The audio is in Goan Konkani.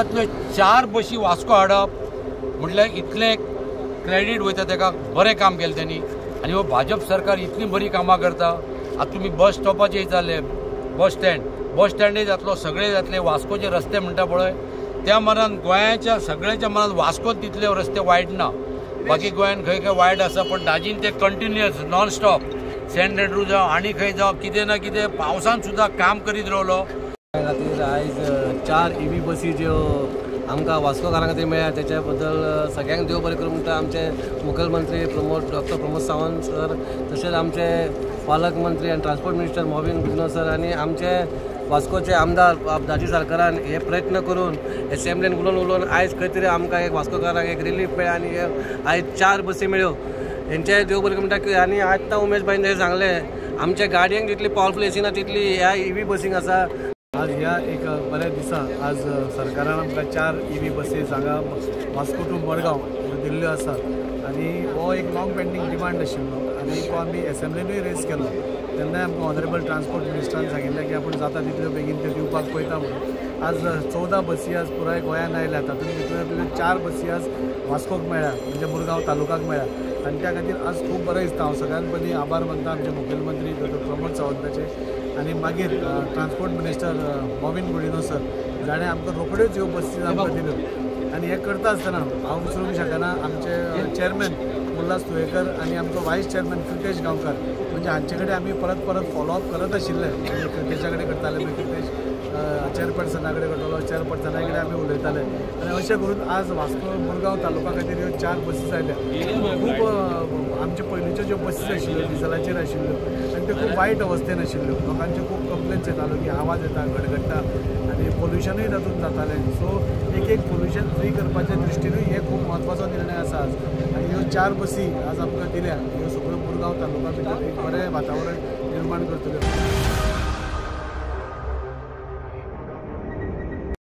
तातूंतल्यो 4 बशी वास्को हाडप म्हटल्यार इतलें क्रेडीट वयता ताका, बरें काम केलें तेणी. आनी हो भाजप सरकार इतलीं बरीं कामां करता. आतां तुमी बस स्टॉपाचेर विचारलें, बस स्टँड, बस स्टँडय जातलो, सगळें जातलें. वास्कोचे रस्ते म्हणटा पळय त्या मनान गोंयाच्या सगळ्याच्या मनान वास्कोत तितले रस्ते वायट ना, बाकी गोंयान खंय खंय वायट आसा, पण दाजीन ते continuous non stop Saint Andrew जावं आनी खंय जावं कितें ना कितें पावसान सुद्दां काम करीत रावलो. खातीर आयज 4 EV बसी ज्यो आमकां वास्कोकारां खातीर मेळ्ळ्या तेच्या बद्दल सगळ्यांक देव बरें करूं म्हणटा आमचे मुखेलमंत्री डॉक्टर प्रमोद सावंत सर, तशेंच आमचे पालक मंत्री आनी transport minister Mauvin Godinho sir आनी आमचे वास्कोचे आमदार दाजी साळकारान हे प्रयत्न करून एसेंब्लीन उलोवन उलोवन आयज खंय तरी आमकां एक वास्कोकारांक एक रिलीफ मेळ्ळें आनी आयज 4 बसी मेळ्ळ्यो. हेंचे देव बरें म्हणटा की आनी आतां उमेश भाईन जें सांगलें आमच्या गाडयांक जितली पावरफूल एसी ना तितली ह्या EV बसींक आसा. आज ह्या एक बऱ्या दिसा आज सरकारान आमकां 4 EV buses हांगा वास्को टू मडगांव दिल्ल्यो आसात आनी हो एक लाँग पेंडींग डिमांड आशिल्लो आनी तो आमी एसेंब्लीनूय रेज केलो. तेन्नाय आमकां ऑनरेबल ट्रान्सपोर्ट मिनिस्टरान सांगिल्लें की आपूण जाता तितल्यो बेगीन त्यो दिवपाक पळयता म्हणून. आज 14 बसी आज पुराय गोंयांत आयल्या, तातूंत भितर 4 बसी आज वास्कोक मेळ्ळ्या, म्हणजे मुरगांव तालुकाक मेळ्ळ्या आनी त्या खातीर आज खूब बरें दिसता. हांव सगळ्यान पयलीं आभार मानता आमचे मुखेलमंत्री डॉक्टर प्रमोद सावंताचे आनी मागीर transport minister Mauvin Godinho sir जाणें आमकां रोखड्योच ह्यो बसी आमकां दिल्यो. आनी हें करता आसतना हांव विसरूंक शकना आमचे चेअरमॅन उल्हास तुयेकर आनी आमचो वायस चेअरमॅन क्रितेश गांवकार, म्हणजे हांचे कडेन आमी परत परत फॉलोअप करत आशिल्ले. म्हणजे क्रितेशा कडेन करताले, मागीर क्रितेश चेअरपर्सना कडेन करतालो, चेअरपर्सना कडेन आमी उलयताले आनी अशें करून आज वास्को मुरगांव तालुका खातीर ह्यो 4 बसीस आयल्या. खूब आमचे पयलींच्यो ज्यो बसीस आशिल्ल्यो डिजलाचेर आशिल्ल्यो आनी त्यो खूब वायट अवस्थेन आशिल्ल्यो, लोकांच्यो खूब कंप्लेन्स येताल्यो की आवाज येता, गडगडटा आनी पोल्युशनूय तातूंत जातालें. सो एक एक पोल्युशन फ्री करपाच्या दृश्टीनूय हे खूब म्हत्वाचो निर्णय आसा आज. आनी ह्यो 4 बसी आज आमकां दिल्या, ह्यो सगळ्यो मुरगांव तालुका भितर एक बरें वातावरण निर्माण करतल्यो.